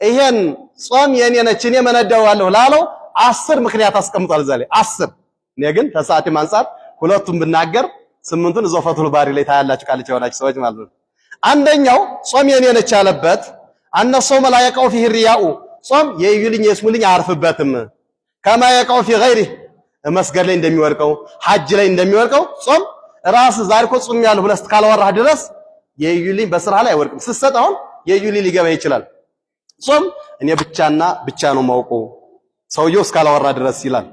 ይሄን ጾም የኔ ነች እኔ መነዳዋለሁ ላለው 10 ምክንያት አስቀምጧል። እዛ ላይ 10። እኔ ግን ከሰዓቴም አንፃር ሁለቱን ብናገር 8ቱን እዛው ፈትሁል ባሪ ላይ ታያላችሁ ቃልቻ የሆናችሁ ሰዎች ማለት ነው። አንደኛው ጾም የኔ ነች ያለበት أن الصوم لا يقع فيه الرياء ጾም የእዩልኝ የስሙልኝ አያርፍበትም። كما يقع في غيره መስገድ ላይ እንደሚወርቀው ሐጅ ላይ እንደሚወርቀው ጾም ራስ ዛሬ እኮ ጾም ያለው ብለህ እስካላወራህ ድረስ የእዩልኝ በስራ ላይ አይወርቅም። ስትሰጥ አሁን የእዩልኝ ሊገባ ይችላል። ጾም እኔ ብቻና ብቻ ነው ማውቀው ሰውየው እስካላወራ ድረስ ይላል።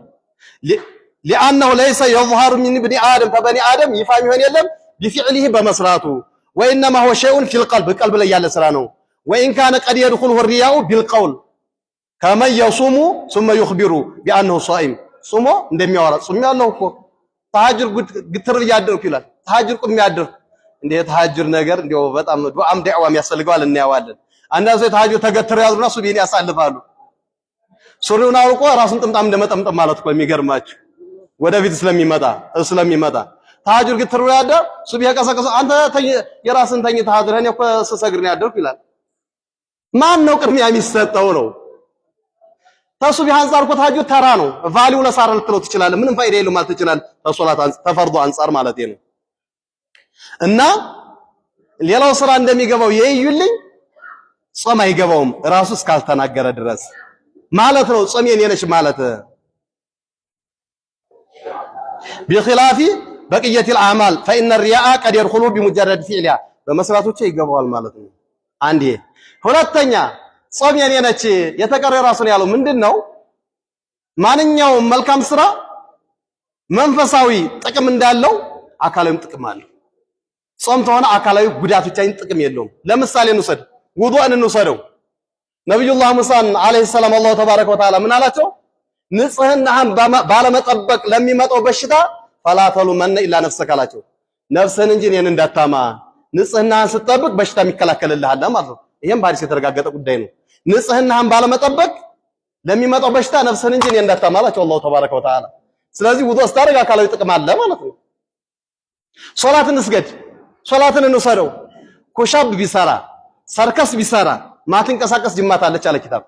لأنه ليس يظهر من ابن آدم ከበኒ አደም ይፋ የሚሆን የለም بفعله በመስራቱ وإنما هو شيء في القلب ቀልብ ላይ ያለ ስራ ነው። وإن كان قد يدخله الرياء بالقول كمن يصوم ثم يخبر بأنه صائم ጾሞ እንደሚያወራ ጾሜያለሁ እኮ ተሃጅር ግትር እያደርኩ ይላል። ተሃጅር ቁም ያደርኩ እንደ የተሃጅር ነገር እንደው በጣም ዱዓም ዳዕዋም ያስፈልገዋል፣ እናየዋለን። አንዳንድ ሰው የተሃጅር ተገትረው ያዝሩና ሱብሂን ያሳልፋሉ። ሱሪውን አውልቆ ራሱን ጥምጣም እንደመጠምጠም ማለት እኮ የሚገርማችሁ ወደፊት ስለሚመጣ ተሃጅር ግትር ያደር ሱብሂ ያቀሰቀሰ አንተ የራስን ተኝ ተሃጅር እኔ እኮ ስሰግድ ነው ያደርኩ ይላል። ማን ነው ቅድሚያ የሚሰጠው ነው? ተሱብሂ አንፃር እኮ ተሃጅር ተራ ነው። value ለሳር ልትለው ትችላለህ። ምንም ፋይዳ የለውም ማለት ትችላለህ። ተሶላት አንፃር ተፈርዶ አንፃር ማለት ነው። እና ሌላው ስራ እንደሚገባው የእዩልኝ ጾም አይገባውም ራሱ እስካልተናገረ ድረስ ማለት ነው። ጾም የኔ ነች ማለት بخلاف بقية الأعمال فإن الرياء قد يدخل بمجرد فعلها በመስራቶች ይገባዋል ማለት ነው። አንዴ ሁለተኛ ጾም የኔ ነች የተቀረ የራሱ ነው ያለው ምንድነው? ማንኛውም መልካም ስራ መንፈሳዊ ጥቅም እንዳለው አካላዊም ጥቅም አለው። ጾም ተሆነ አካላዊ ጉዳት ብቻ ጥቅም የለውም። ለምሳሌ እንውሰድ፣ ውዱእን እንውሰደው። ነብዩላህ ሙሳን عليه السلام الله تبارك وتعالى ምን አላቸው? ንጽህናህን ባለመጠበቅ ለሚመጣው በሽታ فلا تلومن إلا نفسك አላቸው። ነፍስህን እንጂ እኔን እንዳታማ፣ ንጽህናህን ስትጠብቅ በሽታ የሚከላከልልሃል ማለት ነው። ይሄም በሐዲስ የተረጋገጠ ጉዳይ ነው። ንጽህናህን ባለመጠበቅ ለሚመጣው በሽታ ነፍስህን እንጂ እኔን እንዳታማ አላቸው الله تبارك وتعالى። ስለዚህ ውዱእ ስታደርግ አካላዊ ጥቅም አለ ማለት ነው። ሶላትን እንስገድ፣ ሶላትን እንውሰደው። push-up ቢሰራ ሰርከስ ቢሰራ ማትንቀሳቀስ ጅማት አለች አለ ኪታብ።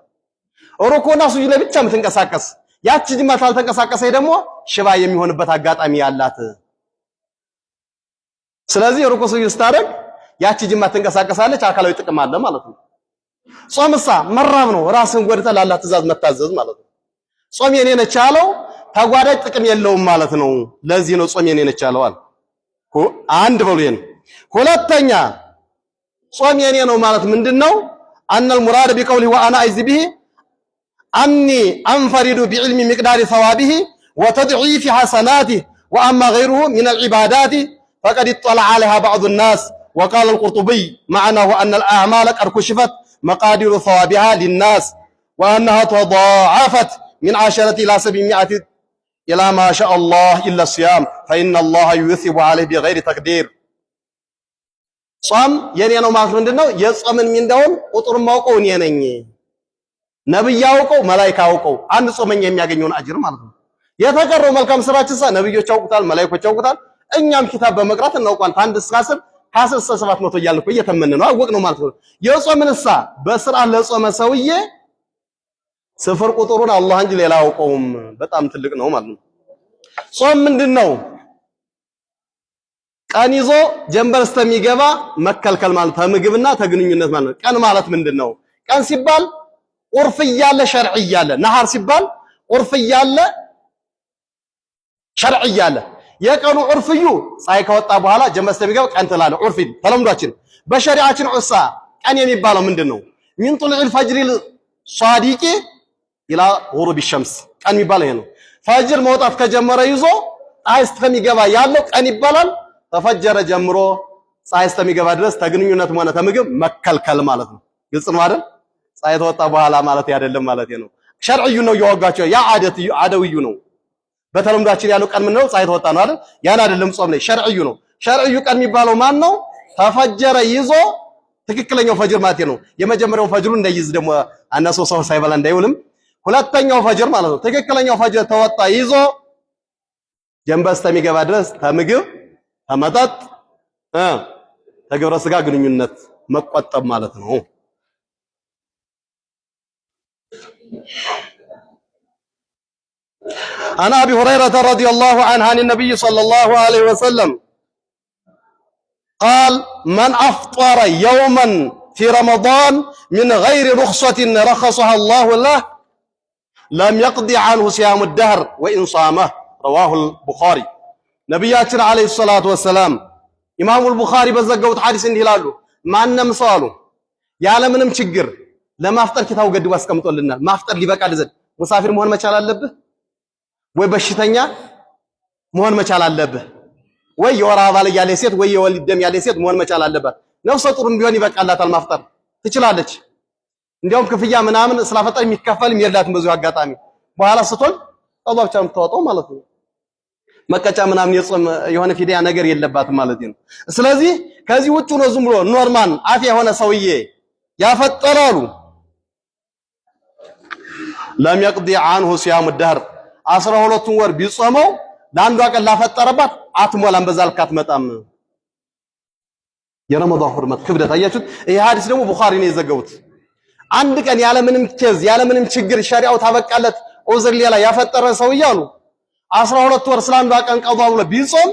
ሩኩና ሱጁድ ላይ ብቻ የምትንቀሳቀስ ያቺ ጅማት አልተንቀሳቀሰ ደግሞ ሽባ የሚሆንበት አጋጣሚ ያላት። ስለዚህ ሩኩ ሱጁድ ስታደርግ ያቺ ጅማት ትንቀሳቀሳለች፣ አካላዊ ጥቅም አለ ማለት ነው። ጾምሳ መራብ ነው፣ ራስን ጎድተህ ላላህ ትእዛዝ መታዘዝ ማለት ነው። ጾም የኔ ነች ያለው ተጓዳጅ ጥቅም የለውም ማለት ነው። ለዚህ ነው ጾም የኔ ነች ያለው አለ። አንድ በሉ ይሄን። ሁለተኛ ጾም የኔ ነው ማለት ምንድነው? أن المراد بقوله وأنا أجزي به أني أنفرد بعلم مقدار ثوابه وتضعيف حسناته وأما غيره من العبادات فقد اطلع عليها بعض الناس وقال القرطبي معناه أن الأعمال قد كشفت مقادير ثوابها للناس وأنها تضاعفت من 10 إلى 700 إلى ما شاء الله إلا الصيام فإن الله يثيب عليه بغير تقدير። ጾም የኔ ነው ማለት ምንድነው? የጾምን ሚንዳውን ቁጥሩን ማውቀው እኔ ነኝ። ነብይ አውቀው መላኢካ አውቀው አንድ ጾመኛ የሚያገኘውን አጅር ማለት ነው። የተቀረው መልካም ስራችን ሳ ነብዮች ያውቁታል፣ መላኢኮች ያውቁታል። እኛም ኪታብ በመቅራት እናውቃለን። ከአንድ እስከ 10 ከ10 እስከ 700 እያልን እኮ እየተመነ ነው አወቅ ነው ማለት ነው። የጾምን ሳ በስርዓት ለጾመ ሰውዬ ስፍር ቁጥሩን አላህ እንጂ ሌላ አያውቀውም። በጣም ትልቅ ነው ማለት ነው። ጾም ምንድነው? ቀን ይዞ ጀንበር እስከሚገባ መከልከል ማለት ከምግብና ተግንኙነት ማለት ነው። ቀን ማለት ምንድነው? ቀን ሲባል ዑርፍ እያለ ሸርዕ እያለ፣ نهار ሲባል ዑርፍ እያለ ሸርዕ እያለ። የቀኑ ዑርፍዩ ፀሐይ ከወጣ በኋላ ጀንበር እስከሚገባ ቀን ትላለህ። ዑርፍ ተለምዷችን። በሸሪዓችን ዑሳ ቀን የሚባለው ምንድነው? من طلوع الفجر الصادق إلى غروب الشمس ቀን የሚባለው ይሄ ነው። ፈጅር መውጣት ከጀመረ ይዞ ፀሐይ እስከሚገባ ያለው ቀን ይባላል። ተፈጀረ ጀምሮ ፀሐይ እስከሚገባ ድረስ ተግንኙነትም ሆነ ተምግብ መከልከል ማለት ነው። ግልጽ ነው አይደል? ፀሐይ ተወጣ በኋላ ማለት አይደለም ማለት ነው። ሸርዕዩ ነው እያወጋቸው ያ ዓደትዩ ዓደውዩ ነው። በተለምዷችን ያለው ቀን ምንድነው? ፀሐይ ተወጣ ነው አይደል? ያን አይደለም ጾም ላይ ሸርዕዩ ነው። ሸርዕዩ ቀን የሚባለው ማን ነው? ተፈጀረ ይዞ ትክክለኛው ፈጅር ማለት ነው። የመጀመሪያው ፈጅሩ እንዳይዝ ደግሞ አነሰው ሰው ሳይበላ እንዳይውልም ሁለተኛው ፈጅር ማለት ነው። ትክክለኛው ፈጅር ተወጣ ይዞ ጀንበር እስከሚገባ ድረስ ተምግብ ተመጠጥ ተግብረ ስጋ ግንኙነት መቆጠብ ማለት ነው። عن أبي هريرة رضي الله عنه عن النبي صلى الله عليه وسلم قال من أفطر يوما في رمضان من غير رخصة رخصها الله له لم يقض عنه صيام الدهر وإن صامه رواه البخاري። ነቢያችን عليه الصلاة والسلام ኢማሙል ቡኻሪ በዘገቡት ሐዲስ እንዲህ ይላሉ። ማንም ሰው አሉ ያለምንም ችግር ለማፍጠር ኪታቡ ገድቦ አስቀምጦልናል። ማፍጠር ሊበቃል ዘንድ ሙሳፊር መሆን መቻል አለብህ ወይ በሽተኛ መሆን መቻል አለብህ ወይ የወር አበባ ላይ ያለ ሴት ወይ የወሊድ ደም ያለ ሴት መሆን መቻል አለባት። ነፍሰ ጡርም ቢሆን ይበቃላታል፣ ማፍጠር ትችላለች። እንዲያውም ክፍያ ምናምን ስላፈጠር የሚከፈልም የላትም። በዚሁ አጋጣሚ በኋላ ስትወልድ አላህ ብቻ የምታወጣው ማለት ነው። መቀጫ ምናምን የጾም የሆነ ፊዲያ ነገር የለባትም ማለት ነው። ስለዚህ ከዚህ ውጭ ነው ዝም ብሎ normal አፍ የሆነ ሰውዬ ያፈጠራሉ لم يقض عنه صيام الدهر 12ቱን ወር ቢጾመው ለአንዷ ቀን ላፈጠረባት አትሞላም፣ በዛ ልክ አትመጣም። የረመዳን ሁርመት ክብደት አያችሁት? ይሄ ሐዲስ ደግሞ ቡኻሪ ነው የዘገቡት። አንድ ቀን ያለምንም case ያለምንም ችግር ሸሪዓው ታበቃለት ዑዝር ሌላ ያፈጠረ ሰው እያሉ 12 ወር ስለ አንዷ ቀን ቀዷ ብሎ ቢጾም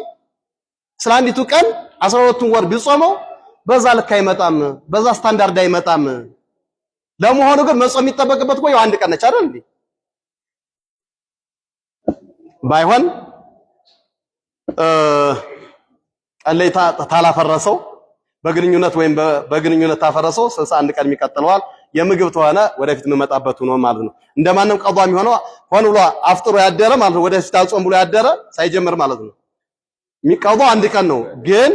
ስለ አንዲቱ ቀን 12ቱን ወር ቢጾመው በዛ ልክ አይመጣም፣ በዛ ስታንዳርድ አይመጣም። ለመሆኑ ግን መጾም የሚጠበቅበት እኮ ያው አንድ ቀን ነች አይደል እንዴ? ባይሆን ቀን ላይ ታላፈረሰው በግንኙነት ወይም በግንኙነት ታፈረሰው 61 ቀን የሚቀጥለዋል። የምግብ ተሆነ ወደፊት የምመጣበት ነው ማለት ነው። እንደማንም ቀዷ የሚሆነው ሆን ብሎ አፍጥሮ ያደረ ማለት ነው። ወደፊት አልጾም ብሎ ያደረ ሳይጀምር ማለት ነው። የሚቀዷው አንድ ቀን ነው። ግን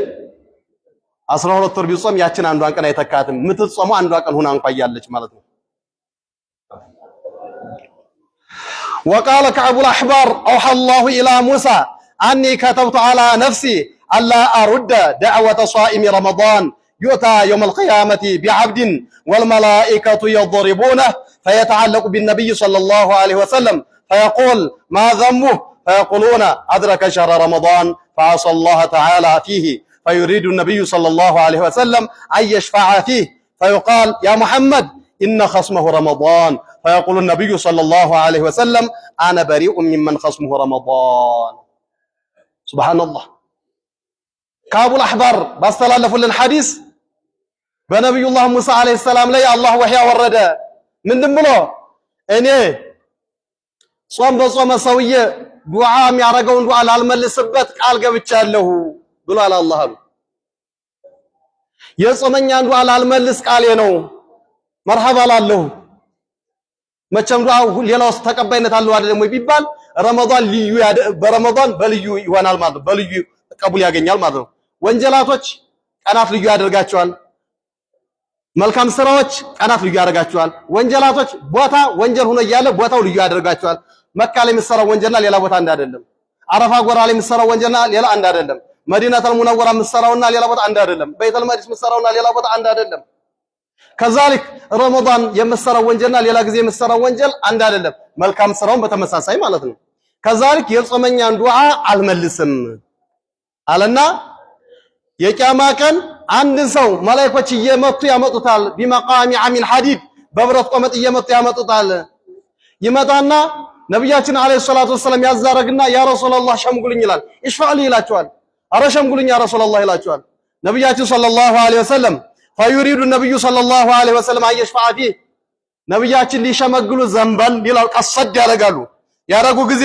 12 ወር ቢጾም ያችን አንዷን ቀን አይተካትም። የምትጾመው አንዷ ቀን ሁና እንኳ እያለች ማለት ነው። وقال كعب الأحبار أوحى الله إلى موسى أني كتبت على نفسي ألا أرد دعوة صائم رمضان يؤتى يوم القيامة بعبد والملائكة يضربونه فيتعلق بالنبي صلى الله عليه وسلم فيقول ما ذنبه فيقولون أدرك شهر رمضان فعصى الله تعالى فيه فيريد النبي صلى الله عليه وسلم أن يشفع فيه فيقال يا محمد إن خصمه رمضان فيقول النبي صلى الله عليه وسلم أنا بريء ممن خصمه رمضان። سبحان الله። ከዓቡል አሕባር ባስተላለፉልን ሐዲስ በነቢዩላህ ሙሳ عليه السلام ላይ አላህ ወህይ አወረደ። ምንድን ብሎ? እኔ ጾም በጾመ ሰውዬ ዱዓ የሚያደርገውን ዱዓ ላልመልስበት ቃል ገብቻለሁ ብሏል አላህ አሉ። የጾመኛን ዱዓ ላልመልስ ቃሌ ነው። መርሐባ ላለሁ። መቼም ዱዓ ሌላ ውስጥ ተቀባይነት አለው አይደለም ወይ ቢባል ረመዳን ልዩ በረመዳን በልዩ ይሆናል ማለት ነው። በልዩ ቀቡል ያገኛል ማለት ነው። ወንጀላቶች ቀናት ልዩ ያደርጋቸዋል። መልካም ስራዎች ቀናት ልዩ ያደርጋቸዋል። ወንጀላቶች ቦታ ወንጀል ሆኖ እያለ ቦታው ልዩ ያደርጋቸዋል። መካ ላይ የምትሰራው ወንጀልና ሌላ ቦታ አንድ አይደለም። አረፋ ጎራ ላይ የምትሰራው ወንጀልና ሌላ አንድ አይደለም። መዲነተል ሙነወራ የምትሰራውና ሌላ ቦታ አንድ አይደለም። ቤተል መቅዲስ የምትሰራውና ሌላ ቦታ አንድ አይደለም። كذلك ረመዳን የምትሰራው ወንጀልና ሌላ ጊዜ የምትሰራው ወንጀል አንድ አይደለም። መልካም ስራውን በተመሳሳይ ማለት ነው። كذلك የጾመኛን ዱዓ አልመልስም አለና የቂያማ ቀን አንድን ሰው መላእክቶች እየመቱ ያመጡታል። بمقامع من حديد በብረት ቆመጥ እየመቱ ያመጡታል። ይመጣና ነብያችን عليه الصلاة والسلام ያዛረግና يا رسول الله ሸምጉልኝ ይላል። اشفع لي ይላቸዋል። አረ ሸምጉልኝ يا رسول الله ይላቸዋል። ነብያችን صلى الله عليه وسلم فيريد النبي صلى الله عليه وسلم أن يشفع فيه ነብያችን ሊሸመግሉ ዘንበል ይላል። ቀሰድ ያደርጋሉ። ያደረጉ ጊዜ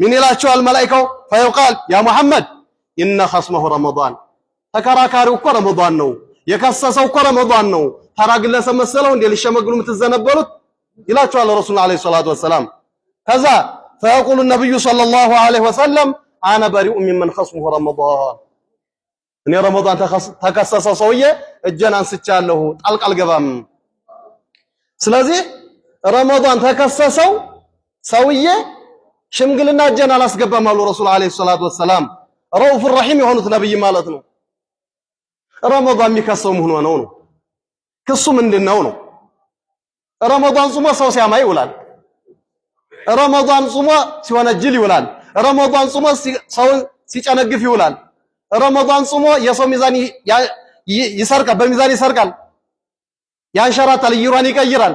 ምን ይላቸዋል መላኢካው? فيقال يا محمد إن خصمه رمضان ተከራካሪው እኮ ረመዳን ነው፣ የከሰሰው እኮ ረመዳን ነው። ተራ ግለሰብ መሰለው እንዴ ሊሸመግሉ የምትዘነበሉት ይላቸዋል ረሱል عليه الصلاة والسلام። ከዛ فيقول النبي صلى الله عليه وسلم أنا بريء ممن خصمه رمضان እኔ ረመዳን ተከሰሰው ሰውዬ እጄን አንስቻለሁ፣ ጣልቃ አልገባም። ስለዚህ ረመዳን ተከሰሰው ሰውዬ ሽምግልና እጄን አላስገባም አሉ ረሱል عليه الصلاة والسلام። رؤوف رحيم የሆኑት ነብይ ማለት ነው። ረመዳን የሚከሰው ምን ሆኖ ነው? ክሱ ምንድነው ነው? ረመዳን ጾሞ ሰው ሲያማ ይውላል። ረመዳን ጾሞ ሲወነጅል ይውላል። ረመዳን ጾሞ ሰውን ሲጨነግፍ ይውላል። ረመዳን ጾሞ የሰው ሚዛን ይሰርቃል፣ በሚዛን ይሰርቃል፣ ያንሸራታል፣ እይሯን ይቀይራል።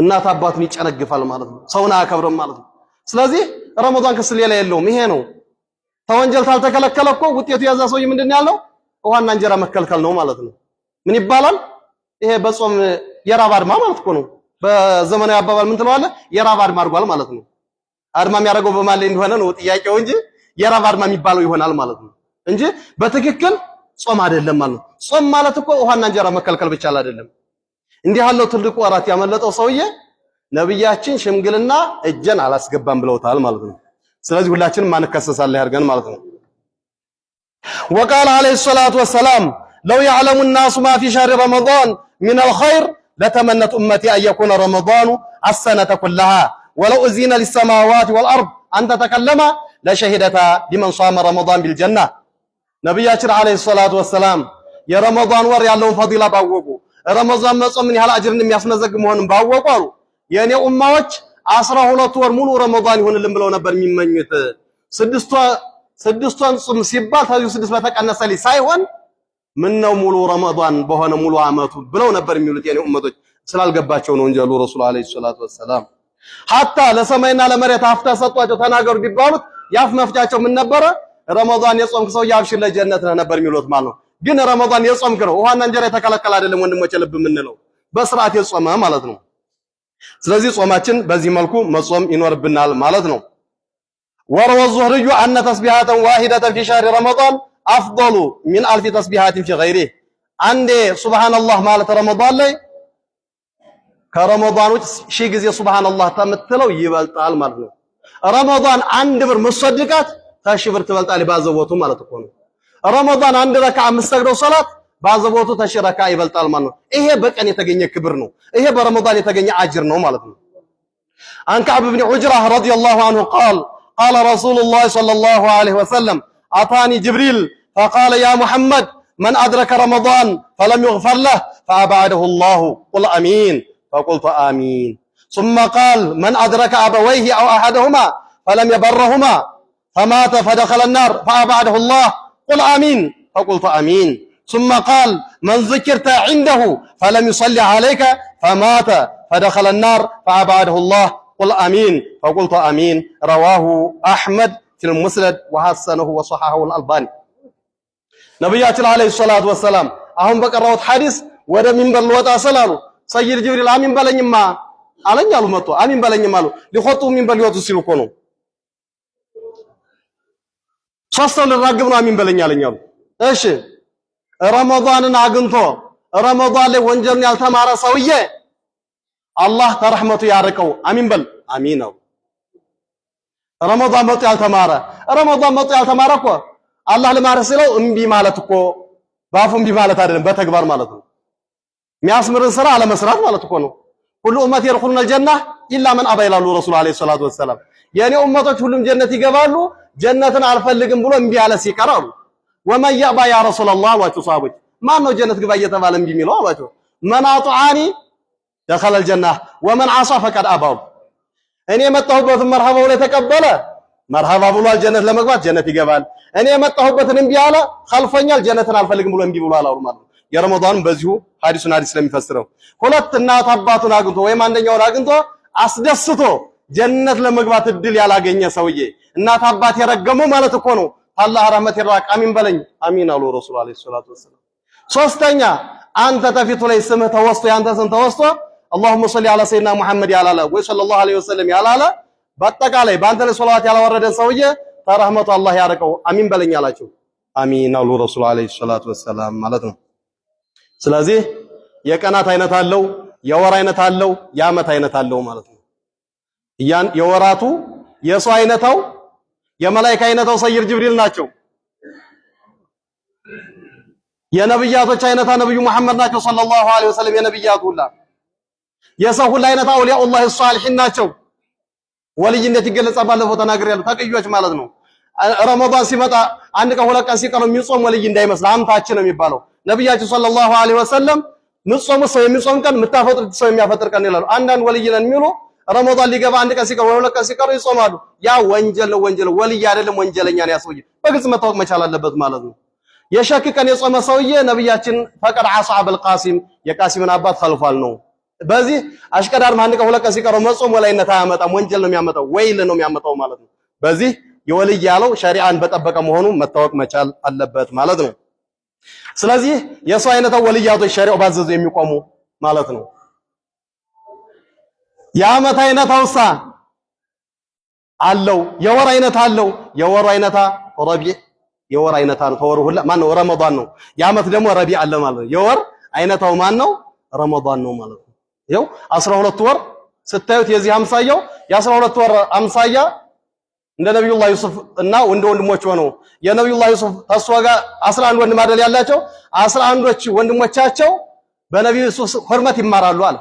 እናት አባቱን ይጨነግፋል ማለት ነው። ሰውን አያከብርም ማለት ነው። ስለዚህ ረመዳን ክስ ሌላ የለውም። ይሄ ነው። ተወንጀል ታልተከለከለ እኮ ውጤቱ ያዛ ሰውዬ ምንድን ነው ያለው? ውሃና እንጀራ መከልከል ነው ማለት ነው። ምን ይባላል ይሄ? በጾም የራብ አድማ ማለት እኮ ነው። በዘመናዊ አባባል ምን ትለዋለህ? የራብ አድማ አድርጓል ማለት ነው። አድማ የሚያደርገው በማን ላይ እንደሆነ ነው ጥያቄው እንጂ የራብ አድማ የሚባለው ይሆናል ማለት ነው እንጂ በትክክል ጾም አይደለም ማለት ነው። ጾም ማለት እኮ ውሃና እንጀራ መከልከል ብቻ አይደለም። እንዲህ ያለው ትልቁ ወራት ያመለጠው ሰውዬ ነብያችን ሽምግልና እጄን አላስገባም ብለውታል ማለት ነው። ስለዚህ ሁላችንም ማንከሰሳለን ያድርገን ማለት ነው። وقال عليه الصلاة والسلام لو يعلم الناس ما في شهر رمضان من الخير لتمنت أمتي أن يكون رمضان السنة كلها ولو أذن للسماوات والأرض أن تتكلم لشهدتا لمن صام رمضان بالجنة። ነቢያችን عليه الصلاة والسلام የረመዳን ወር ያለውን ፈዲላ ባወቁ፣ ረመዳን መጾም ምን ያህል አጅርን የሚያስመዘግብ መሆኑን ባወቁ አሉ የእኔ ኡማዎች 12 ወር ሙሉ ረመዳን ይሁንልን ብለው ነበር የሚመኙት። ስድስቷን ጹም ሲባል ከዚሁ ስድስት በተቀነሰልኝ ሳይሆን ምን ነው ሙሉ ረመዳን በሆነ ሙሉ አመቱ ብለው ነበር የሚሉት የኔ ኡመቶች። ስላልገባቸው ነው እንጂ አሉ ረሱል عليه الصلاة والسلام። حتى ለሰማይና ለመሬት አፍ ተሰጧቸው ተናገሩ ቢባሉት ያፍ መፍቻቸው ምን ነበረ? ረመዳን የጾምክ ሰው አብሽር ለጀነት ነህ ነበር የሚሉት ማለት ነው። ግን ረመዳን የጾምክ ነው፣ ውሃና እንጀራ የተከለከለ አይደለም ወንድሞች፣ ልብ የምንለው በስርዓት የጾመ ማለት ነው። ስለዚህ ጾማችን በዚህ መልኩ መጾም ይኖርብናል ማለት ነው። وروى الزهري أن تسبيحة واحدة في شهر رمضان أفضل من 1000 تسبيحة في غيره። አንዴ ሱብሃንአላህ ማለት ረመዳን ላይ ከረመዳን ውጭ 1000 ጊዜ ሱብሃንአላህ ከምትለው ይበልጣል ማለት ነው። ረመዳን አንድ ብር ምትሰድቃት ተሺህ ብር ትበልጣል ባዘቦቱ ማለት እኮ ነው። ረመዳን አንድ ረካዓ የምትሰግደው ሶላት ባዘቦቱ ተሺህ ረካዓ ይበልጣል ማለት ነው። ይሄ በቀን የተገኘ ክብር ነው። ይሄ በረመዳን የተገኘ አጅር ነው ማለት ነው። عن كعب بن عجرة رضي الله عنه قال قال رسول الله صلى الله عليه وسلم أتاني جبريل فقال يا محمد من أدرك رمضان فلم يغفر له فأبعده الله قل آمين فقلت آمين ثم قال من أدرك أبويه أو أحدهما فلم يبرهما فمات فدخل النار فأبعده الله قل آمين فقلت آمين ثم قال من ذكرت عنده فلم يصلي عليك فمات فدخل النار فأبعده الله قل آمين فقلت آمين رواه أحمد في المسند وحسنه وصححه الألباني። ነቢያችን عليه الصلاة والسلام አሁን በቀራሁት ሐዲስ ወደ ሚንበር ልወጣ ስላሉ ሰይድ ጅብሪል አሚን በለኝማ አለኝ አሉ። መጥቶ አሚን በለኝማ አሉ። ሊኸጡ ሚንበር ሊወጡ ሲሉ እኮ ነው። ሶስት ሰው ልራግብ ነው አሚን በለኝ አለኝ አሉ። እሺ ረመዳንን አግኝቶ ረመዳን ላይ ወንጀልን ያልተማረ ሰውዬ አላህ ተረሕመቱ ያርቀው። አሚን በል አሚን ነው። ረመዳን መጥቶ ያልተማረ ረመዳን መጥቶ ያልተማረ እኮ አላህ ልማርህ ሲለው እምቢ ማለት እኮ ባፉ እምቢ ማለት አይደለም፣ በተግባር ማለት ነው። የሚያስምርን ስራ አለመስራት ማለት እኮ ነው። كل أمتي يدخلون الجنة إلا من أبى ይላሉ ረሱል عليه الصلاة والسلام። የእኔ ኡመቶች ሁሉም ጀነት ይገባሉ፣ ጀነትን አልፈልግም ብሎ እምቢ ያለ ሲቀር አሉ። ومن يأبى يا رسول الله አሏቸው ሰሃቦች። ማን ነው ጀነት ግባ እየተባለ እምቢ የሚለው አሏቸው። من أطاعني دخل الجنة ومن عصى فقد أبى። እኔ የመጣሁበትን መርሐባ ብሎ የተቀበለ መርሐባ ብሏል፣ ጀነት ለመግባት ጀነት ይገባል። እኔ የመጣሁበትን እምቢ አለ ኸልፎኛል፣ ጀነትን አልፈልግም ብሎ እምቢ ብሏል አሉ ማለት ነው። የረመዳንም በዚሁ ሐዲሱን ሐዲስ ስለሚፈስረው ሁለት እናት አባቱን አግኝቶ ወይም አንደኛውን አግኝቶ አስደስቶ ጀነት ለመግባት እድል ያላገኘ ሰውዬ እናት አባት የረገመው ማለት እኮ ነው። አላህ ረህመት ይራቅ። አሚን በለኝ አሚን አሉ ረሱል عليه الصلاة والسلام። ሶስተኛ አንተ ተፊቱ ላይ ስምህ ተወስቶ ያንተ ስም ተወስቶ اللهم صل على سيدنا محمد ያላለ ወይ صلى الله عليه وسلم ያላለ በአጠቃላይ በአንተ ላይ ሶላዋት ያላወረደ ሰውዬ ተረህመቱ አላህ ያርቀው። አሚን በለኝ አላቸው። አሚን አሉ ረሱል عليه الصلاة والسلام ማለት ነው። ስለዚህ የቀናት አይነት አለው፣ የወር አይነት አለው፣ የዓመት አይነት አለው ማለት ነው። ያን የወራቱ የሰው አይነታው የመላእክት አይነታው ሰይድ ጅብሪል ናቸው። የነብያቶች አይነታ ነብዩ መሐመድ ናቸው صلى الله عليه وسلم። የነብያቱ ሁላ የሰው ሁላ አይነታ أولياء الله الصالحين ናቸው። ወልይነት ይገለጻል። ባለፈው ተናግሬያለሁ። ተቅዮች ማለት ነው። ረመዳን ሲመጣ አንድ ቀን ሁለት ቀን ሲቀረው የሚጾም ወልይ እንዳይመስል አምታች ነው የሚባለው። ነብያችን صلى الله عليه وسلم ምጾሙ ሰው የሚጾም ቀን፣ የምታፈጥሩት ሰው የሚያፈጥር ቀን ይላሉ። አንዳንድ ወልይ ነን የሚሉ ረመዳን ሊገባ አንድ ቀን ሲቀር ወይ ሁለት ቀን ሲቀር ይጾማሉ። ያ ወንጀል ነው፣ ወንጀል ወልይ አይደለም፣ ወንጀለኛ ነው። ያ ሰውዬ በግልጽ መታወቅ መቻል አለበት ማለት ነው። የሸክ ቀን የጾመ ሰውዬ ነብያችን فقد عصى أبا القاسم የቃሲምን አባት ኸልፏል ነው በዚህ አሽቀዳድም አንድ ቀን ሁለት ቀን ሲቀረው መጾም ወላይነት አያመጣም፣ ወንጀል ነው የሚያመጣው፣ ወይል ነው የሚያመጣው ማለት ነው። በዚህ የወልይ ያለው ሸሪዓን በጠበቀ መሆኑ መታወቅ መቻል አለበት ማለት ነው። ስለዚህ የሰው አይነታው ወልያቶች ሸሪዓው ባዘዙ የሚቆሙ ማለት ነው። የዓመት አይነት አውሳ አለው፣ የወር አይነት አለው። የወሩ አይነታ ረቢዕ የወር አይነታ ነው። ተወሩ ሁላ ማን ነው? ረመዳን ነው። የዓመት ደግሞ ረቢዕ አለ ማለት ነው። የወር አይነታው ማን ነው? ረመዳን ነው ማለት ነው። ይኸው 12 ወር ስታዩት የዚህ አምሳያው የ12 ወር አምሳያ እንደ ነብዩላህ ዩሱፍ እና እንደ ወንድሞች ሆነው የነብዩላህ ዩሱፍ ተሷ ጋር 11 ወንድም አይደል ያላቸው 11ዎች ወንድሞቻቸው በነብዩ ዩሱፍ ሁርመት ይማራሉ አለ።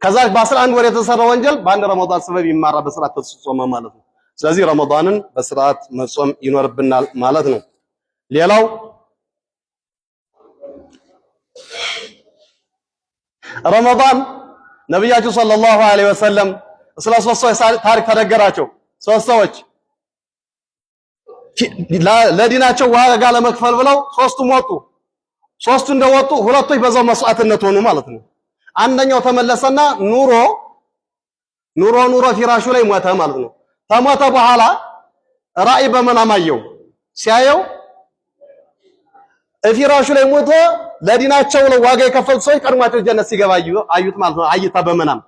ከዛ በ11 ወር የተሰራ ወንጀል በአንድ ረመዳን ሰበብ ይማራ በስርዓት ተጾመ ማለት ነው። ስለዚህ ረመዳንን በስርዓት መጾም ይኖርብናል ማለት ነው። ሌላው ረመዳን ነብያችን صلى الله عليه وسلم ስለ ሶስት ሰዎች ታሪክ ተነገራቸው። ሶስት ሰዎች ለዲናቸው ዋጋ ለመክፈል ብለው ሶስቱም ወጡ። ሶስቱ እንደወጡ ሁለቶች በዛው መስዋዕትነት ሆኑ ማለት ነው። አንደኛው ተመለሰና ኑሮ ኑሮ ኑሮ ፊራሹ ላይ ሞተ ማለት ነው። ከሞተ በኋላ ራእይ በመናም አየው። ሲያየው ፊራሹ ላይ ሞቶ ለዲናቸው ዋጋ የከፈሉት ሰዎች ቀድሟቸው ጀነት ሲገባ አዩት ማለት ነው። አይታ በመናም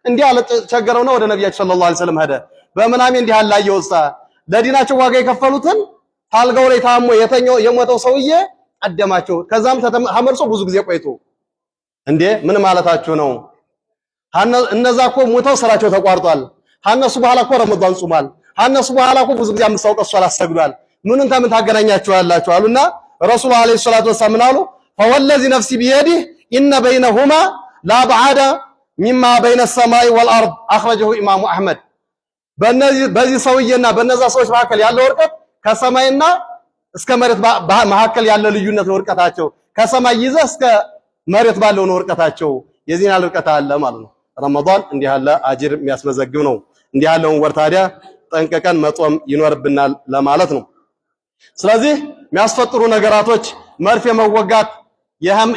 እንዲህ አለ። ቸገረውና ወደ ነቢያችን صلى الله عليه وسلم ሄደ። በምናሜ እንዲህ አለ አየሁሳ ለዲናቸው ዋጋ የከፈሉትን ታልጋው ላይ ታሞ የተኛው የሞተው ሰውዬ ቀደማቸው። ከዛም ተመልሶ ብዙ ጊዜ ቆይቶ እንዴ ምን ማለታችሁ ነው? እነዛ እኮ ሞተው ስራቸው ተቋርጧል። ከእነሱ በኋላ እኮ ረመዳን ጾሟል። ከእነሱ በኋላ እኮ ብዙ ጊዜ አምስት አውቀት ሶላት ሰግዷል። ምኑን ተምን ታገናኛችኋላችሁ አሉና ረሱሉ عليه الصلاة والسلام ምን አሉ? فوالذي نفسي بيده إن بينهما لأبعد مما بين السماء والأرض أخرجه ኢማሙ አሕመድ። በዚህ ሰውዬና በነዛ ሰዎች መካከል ያለው እርቀት ከሰማይና እስከ መሬት መካከል ያለ ልዩነት ነው። እርቀታቸው ከሰማይ ይዘህ እስከ መሬት ባለው ነው እርቀታቸው። የዚህን ያህል እርቀት አለ ማለት ነው። ረመዳን እንዲህ ያለ አጅር የሚያስመዘግብ ነው። እንዲህ ያለውን ወር ታዲያ ጠንቅቀን መጾም ይኖርብናል ለማለት ነው። ስለዚህ የሚያስፈጥሩ ነገራቶች መርፌ መወጋት፣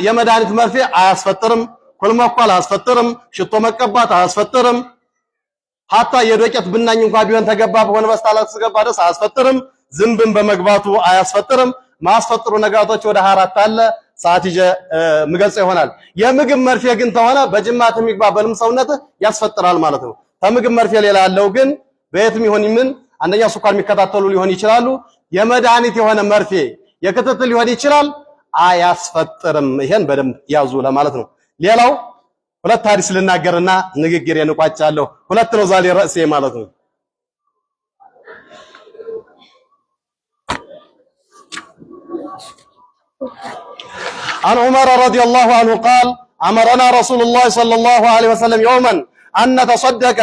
የመድኃኒት መርፌ አያስፈጥርም። ኩል መኳል አያስፈጥርም። ሽቶ መቀባት አያስፈጥርም። ሀታ የዶቄት ብናኝ እንኳን ቢሆን ተገባ በሆነ በስታላ ተገባ ድረስ አያስፈጥርም። ዝንብን በመግባቱ አያስፈጥርም። ማስፈጥሩ ነገራቶች ወደ 24 አለ። ሰዓት ይዤ ምገልጸው ይሆናል። የምግብ መርፌ ግን ተሆነ በጅማት የሚግባ በልም ሰውነት ያስፈጥራል ማለት ነው። ከምግብ መርፌ ሌላ ያለው ግን በየትም ይሆን ምን አንደኛ ስኳር የሚከታተሉ ሊሆን ይችላሉ። የመድኃኒት የሆነ መርፌ የክትትል ሊሆን ይችላል፣ አያስፈጥርም። ይሄን በደንብ ያዙ ለማለት ነው። ሌላው ሁለት ሐዲስ ልናገርና ንግግር እንቋጫለሁ። ሁለት ነው ዛሬ ርዕሴ ማለት ነው። عن عمر رضي الله عنه قال أمرنا رسول الله صلى الله عليه وسلم يوما أن نتصدق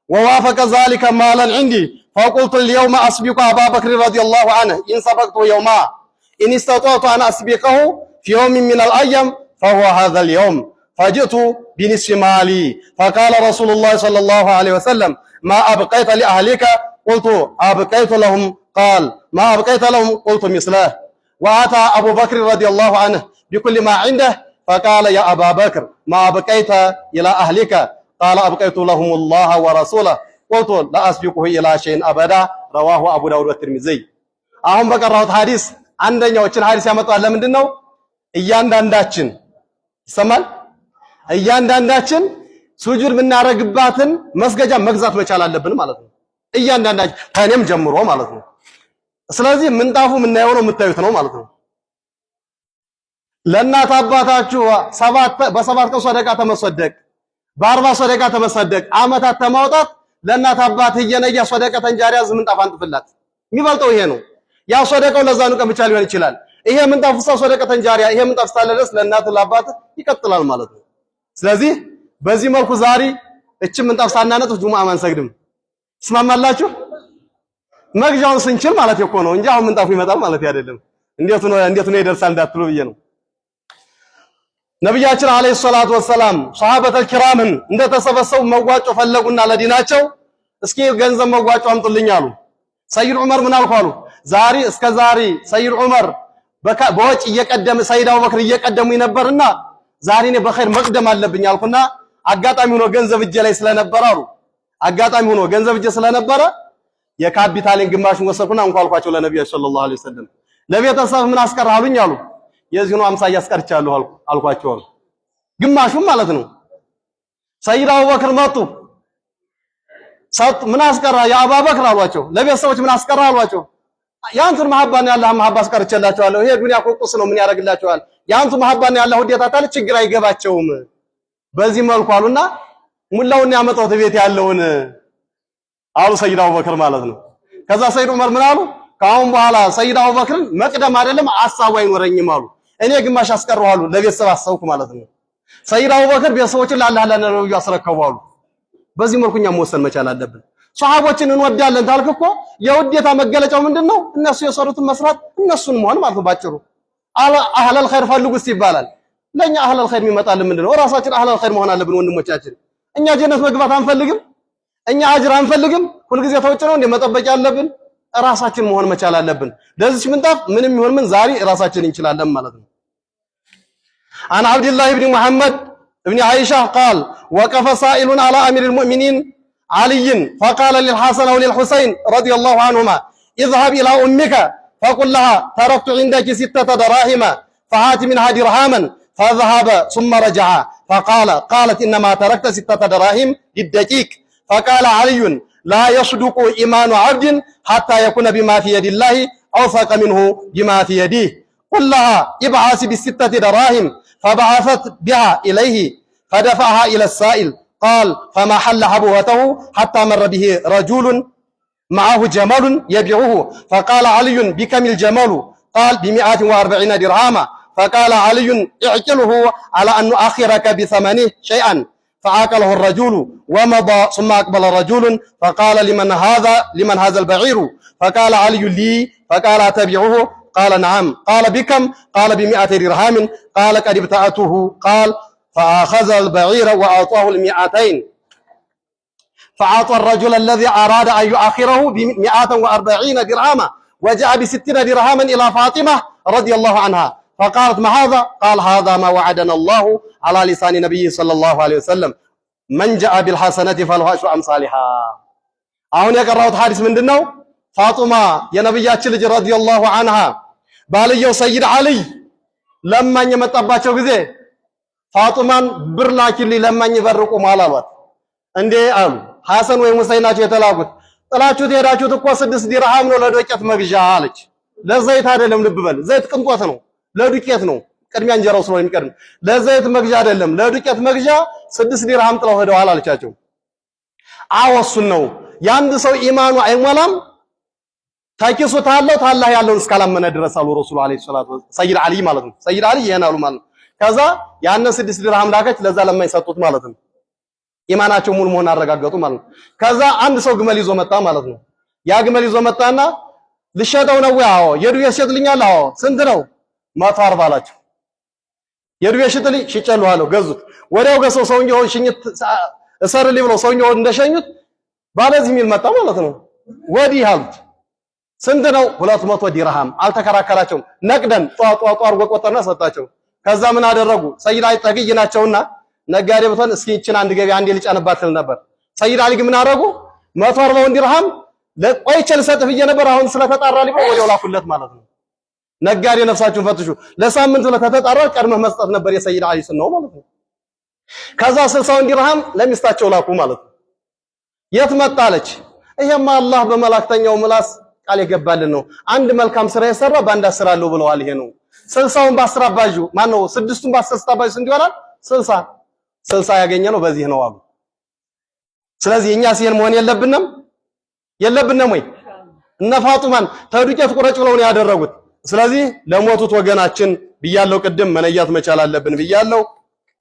ووافق ذلك مالا عندي فقلت اليوم أسبق أبا بكر رضي الله عنه إن سبقته يوما إن استطعت أن أسبقه في يوم من الأيام فهو هذا اليوم فجئت بنصف مالي فقال رسول الله صلى الله عليه وسلم ما أبقيت لأهلك؟ قلت أبقيت لهم. قال ما أبقيت لهم؟ قلت مثله. وأتى أبو بكر رضي الله عنه بكل ما عنده فقال يا أبا بكر ما أبقيت إلى أهلك؟ قال أبقيت لهم الله ورسوله. قلت لا أسبقه إلى شيء أبدا. رواه أبو داود والترمذي። አሁን በቀራሁት ሐዲስ አንደኛዎችን ሐዲስ ያመጣዋል። ለምንድን ነው? እያንዳንዳችን ይሰማል። እያንዳንዳችን ሱጁድ የምናረግባትን መስገጃ መግዛት መቻል አለብን ማለት ነው። እያንዳንዳችን ከእኔም ጀምሮ ማለት ነው። ስለዚህ ምንጣፉ የምናየው ነው የምታዩት ነው ማለት ነው። ለእናት አባታችሁ በሰባት ቀን ሰደቃ ተመሰደቅ፣ በ40 ሰደቃ ተመሰደቅ፣ አመታት ተማውጣት ለእናት አባት እየነያ ሰደቃ ተንጃሪያ ምንጣፍ አንጥፍላት። የሚበልጠው ይሄ ነው። ያ ሰደቃው ለዛኑ ቀን ብቻ ሊሆን ይችላል። ይሄ ምንጣፍ ውስጥ ሰደቃ ተንጃሪያ ይሄ ምንጣፍ ስታለ ድረስ ለእናት ለአባት ይቀጥላል ማለት ነው። ስለዚህ በዚህ መልኩ ዛሬ እቺ ምንጣፍ ሳናነጥፍ ጁሙአ አንሰግድም። ትስማማላችሁ? መግዣውን ስንችል ማለት እኮ ነው እንጂ አሁን ምንጣፉ ይመጣል ማለት አይደለም። እንዴት ነው እንዴት ነው ይደርሳል እንዳትሉ ብዬ ነው። ነብያችን አለይሂ ሰላቱ ወሰላም ሰሃበተል ኪራምን እንደተሰበሰቡ መዋጮ ፈለጉና ለዲናቸው እስኪ ገንዘብ መዋጮ አምጡልኝ አሉ። ሰይድ ዑመር ምን አልኩ አሉ። ዛሬ እስከ ዛሬ ሰይድ ዑመር በወጭ እየቀደመ ሰይድ አቡበክር እየቀደሙ ነበርና ዛሬ እኔ በኸይር መቅደም አለብኝ አልኩና አጋጣሚ ሆኖ ገንዘብ እጄ ላይ ስለነበረ አሉ፣ አጋጣሚ ሆኖ ገንዘብ እጄ ስለነበረ የካፒታሌን ግማሹን ወሰድኩና እንኳ አልኳቸው ለነቢያችን صلى الله عليه وسلم። ለቤተሰብ ምን አስቀረህ አሉኝ አሉ። የዚህኑ 50 አስቀርቻለሁ አልኳቸው አሉ። ግማሹም ማለት ነው። ሰይድ አቡበክር መጡ ሰጡ። ምን አስቀራ ያ አቡበክር አሏቸው። ለቤተሰቦች ምን አስቀራ አሏቸው። የአንቱን መሐባና ያላህ መሐባ አስቀርቼላቸዋለሁ። ይሄ ዱንያ እኮ ቁስ ነው፣ ምን ያደርግላቸዋል? የአንቱ መሐባና ያላህ ውዴታ ታለ ችግር አይገባቸውም። በዚህ መልኩ አሉና ሙላውን ያመጣሁት ቤት ያለውን አሉ ሰይድ አቡበክር ማለት ነው። ከዛ ሰይድ ዑመር ምን አሉ? ከአሁን በኋላ ሰይድ አቡበክርን መቅደም አይደለም አሳቡ አይኖረኝም አሉ። እኔ ግማሽ አስቀረዋለሁ ለቤተሰብ አሰብኩ ማለት ነው። ሰይድ አቡበክር ቤተሰቦችን ለአላህ ለነብዩ አስረከቡ አሉ። በዚህ መልኩ እኛ መወሰን መቻል አለብን። ሷሃቦችን እንወዳለን ታልክ እኮ የውዴታ መገለጫው ምንድነው? እነሱ የሰሩትን መስራት እነሱን መሆን ማለት ነው። ባጭሩ أهل الخير ፈልጉስ ይባላል። ለኛ أهل الخير የሚመጣልን ምንድነው? ራሳችን أهل الخير መሆን አለብን ወንድሞቻችን። እኛ ጀነት መግባት አንፈልግም። እኛ አጅር አንፈልግም። ሁልጊዜ ተውጭ ነው እንደ መጠበቅ ያለብን ራሳችን መሆን መቻል አለብን። ለዚች ምንጣፍ ምንም ይሁን ምን ዛሬ ራሳችን እንችላለን ማለት ነው። عن عبد الله بن محمد بن عائشة قال وقف سائل على أمير المؤمنين علي فقال للحسن أو للحسين رضي الله عنهما اذهب إلى أمك فقل لها تركت عندك 6 دراهم فهات منها درهاما، فذهب ثم رجع فقال قالت إنما تركت 6 دراهم للدقيق. فقال علي لا يصدق إيمان عبد حتى يكون بما في يد الله أوثق منه بما في يده، قل لها ابعثي ب6 دراهم. فبعثت بها إليه فدفعها إلى السائل. قال فما حل حبوته حتى مر به رجل معه جمل يبيعه، فقال علي بكم الجمل؟ قال ب140 درهما. فقال علي اعقله على أن نؤخرك بثمنه شيئا. فعقله الرجل ومضى. ثم أقبل رجل فقال لمن هذا؟ لمن هذا البعير؟ فقال علي لي. فقال أتبيعه؟ قال نعم. قال بكم؟ قال ب100 درهم. قال قد ابتعته. قال فأخذ البعير وأعطاه 200، فأعطى الرجل الذي أراد أن يؤخره ب140 درهما، وجاء ب60 درهما إلى فاطمة رضي الله عنها، فقالت ما هذا؟ قال هذا ما وعدنا الله على لسان نبيه صلى الله عليه وسلم، من جاء بالحسنة فله عشر أمثالها። አሁን የቀራሁት ሐዲስ ምንድነው? ፋጡማ የነብያችን ልጅ رضي الله عنها ባልየው ሰይድ አልይ ለማኝ የመጣባቸው ጊዜ ፋጡማን ብር ላኪልኝ ለማኝ በር ቆሟል አሏት። እንዴ አሉ። ሐሰን ወይም ሁሰይን ናቸው የተላኩት። ጥላችሁት የሄዳችሁት እኮ 6 ዲርሃም ነው ለዱቄት መግዣ አለች። ለዘይት አይደለም፣ ልብ በል። ዘይት ቅንጦት ነው፣ ለዱቄት ነው። ቅድሚያ እንጀራው ስለሆነ የሚቀድም ለዘይት መግዣ አይደለም፣ ለዱቄት መግዣ 6 ዲርሃም ጥለው ሄደዋል አለቻቸው። አዎ እሱን ነው። የአንድ ሰው ኢማኑ አይሞላም ተኪሱ ታለው ታላህ ያለውን እስካላመነ ድረስ አሉ ረሱሉ عليه الصلاة والسلام። ሰይድ አሊ ማለት ነው። ሰይድ አሊ ይሄን አሉ ማለት ነው። ከዛ ያንን 6 ዲርሃም ላከች፣ ለዛ ለማኝ ሰጡት ማለት ነው። ኢማናቸው ሙሉ መሆን አረጋገጡ ማለት ነው። ከዛ አንድ ሰው ግመል ይዞ መጣ ማለት ነው። ያ ግመል ይዞ መጣና ልሸጠው ነው ወይ? አዎ። የዱቤ ትሸጥልኛለህ? አዎ። ስንት ነው? 140 አላቸው። የዱቤ ሽጥልኝ፣ ሽጬልሃለሁ። ገዙት። ወዲያው ገሰው ሰውየውን ሽኝት እሰርልኝ ብለው ሰውየውን እንደሸኙት ባለዚህ የሚል መጣ ማለት ነው። ወዲህ አሉት። ስንት ነው? 200 ዲርሃም። አልተከራከራቸውም። نقدا ጧ ጧ ጧ አድርጎ ቆጠርና ሰጣቸው። ከዛ ምን አደረጉ? ሰይድ አሊ ጠግይ ናቸውና ነጋዴ ብትሆን እስኪ ይችን አንድ ገቢ አንዴ ልጫንባት ትል ነበር። ሰይድ አሊ ግን ምን አደረጉ? 140ውን ዲርሃም ለቆይቼ ልሰጥህ ብዬ ነበር፣ አሁን ስለተጣራ ሊበ ወዲያው ላኩለት ማለት ነው። ነጋዴ ነፍሳችሁን ፈትሹ። ለሳምንት ብለህ ከተጣራ ቀድመህ መስጠት ነበር የሰይድ አሊ ሱናው ማለት ነው። ከዛ 60ውን ዲርሃም ለሚስታቸው ላኩ ማለት ነው። የት መጣለች? ይሄማ አላህ በመላእክተኛው ምላስ ቃል የገባልን ነው። አንድ መልካም ስራ የሰራ በአንድ 10 አለው ብለዋል። ይሄ ነው 60ውን በ10 አባዡ ማን ነው? ስድስቱን በ10 ስታባዡ ስንት ይሆናል? 60። 60 ያገኘ ነው በዚህ ነው አሉ። ስለዚህ እኛ ሲሄን መሆን የለብንም የለብንም ወይ? እነ ፋጡማን ተዱቄት ቁረጭ ብለው ነው ያደረጉት። ስለዚህ ለሞቱት ወገናችን ብያለው፣ ቅድም መነያት መቻል አለብን ብያለው።